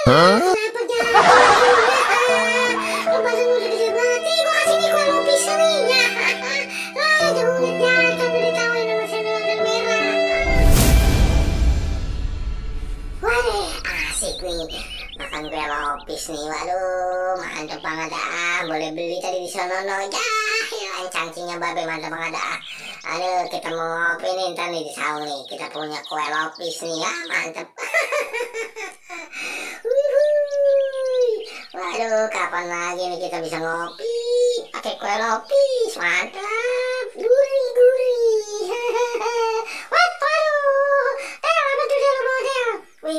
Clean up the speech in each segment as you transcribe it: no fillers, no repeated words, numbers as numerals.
Kenapa jadi? Lu pada udah gede banget nih, gua kasih nih kue lupis nih. Jangan lihat tapi ditawain sama sendal merah. Waduh, asik nih makan kue lupis nih. Waduh, mantep banget ah. Boleh beli tadi di sono ya. Cangkingnya babe mantep banget ah. Aduh, kita mau ngopi nih ntar nih di saung nih. Kita punya kue lupis nih ya, mantep. Waduh, kapan lagi nih kita bisa ngopi pakai kue lupis, mantap, gurih. Waduh, apa tuh dia bawa dia? Wih,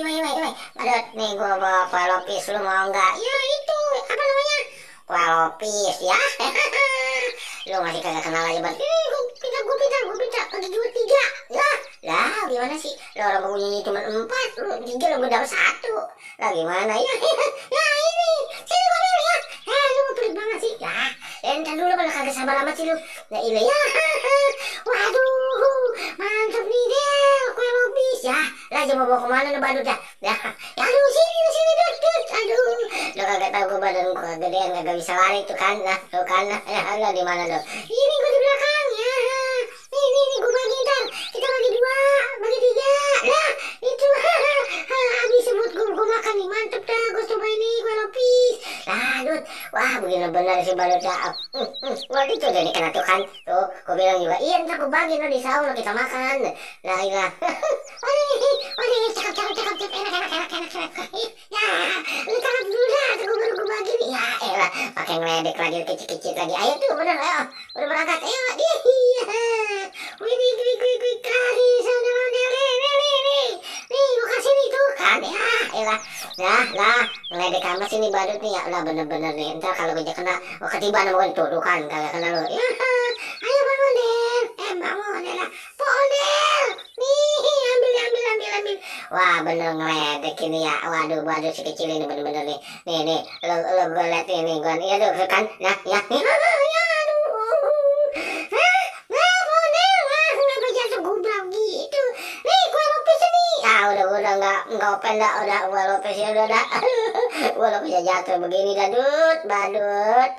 Badut, nih gua bawa kue lupis, lu mau nggak? Ya itu, apa namanya? Kue lupis ya. Lu masih kagak kenal aja banget. Gua pinta, ada 2, 3. Lah, gimana sih? Lu orang bunyinya cuma 4, lu 3 lu dapat 1. Lah gimana ya? Nah ini, sini gua pilih ya. Lu mau pelit banget sih. Lah, entar dulu kalau kagak sabar amat sih lu. Nah ini ya. Waduh, mantap nih Del, kue lupis ya. Lah mau bawa kemana lu Badut ya? Aduh sini Dut. Aduh, lu kagak tahu gua badan gua kegedean kagak bisa lari tuh kan. Nah, tuh kan. Lah di mana lu? Ini gua di belakang ya. Nih gua bagi ntar. Kita bagi 2, bagi 3. Lah, itu habis sebut gua makan nih, mantep dah. Gua coba ini kue lupis. Lah, Dut. Wah, begini benar sih Badut ya. Gua itu jadi kena tuh kan. Tuh, gua bilang juga, iya ntar gua bagi lo di saung kita makan. Lah, ilah. Waduh, cakep. Enak. Ya, lu cakep dulu dah. Gua baru gua bagi nih. Ya, elah. Pakai ngeledek lagi, kecil-kecil lagi. Ayo tuh, bener, ayo. Udah berangkat, ayo. Iya. Wih, kali. Sana model. Nih, gua kasih nih tuh kan. Ya, elah. Lah, ngeledek amat sini Badut nih ya. Lah, bener-bener nih. Ntar kalau gua kena, gua ketiban sama gua tuh kan. Kagak kena lu. Ya, ayo bangun, Del. Bangun, Del. Del. Nih, ambil. Wah, bener ngeledek ini ya. Waduh, si kecil ini bener-bener nih. Nih, lo gue liat ini gue. Iya tuh kan. Ya, aduh. Kenapa jatuh gubrak gitu? Nih, kue lupis ini. Udah enggak open dah. Udah kue lupis ya udah. Kue lupisnya jatuh begini dah, Badut.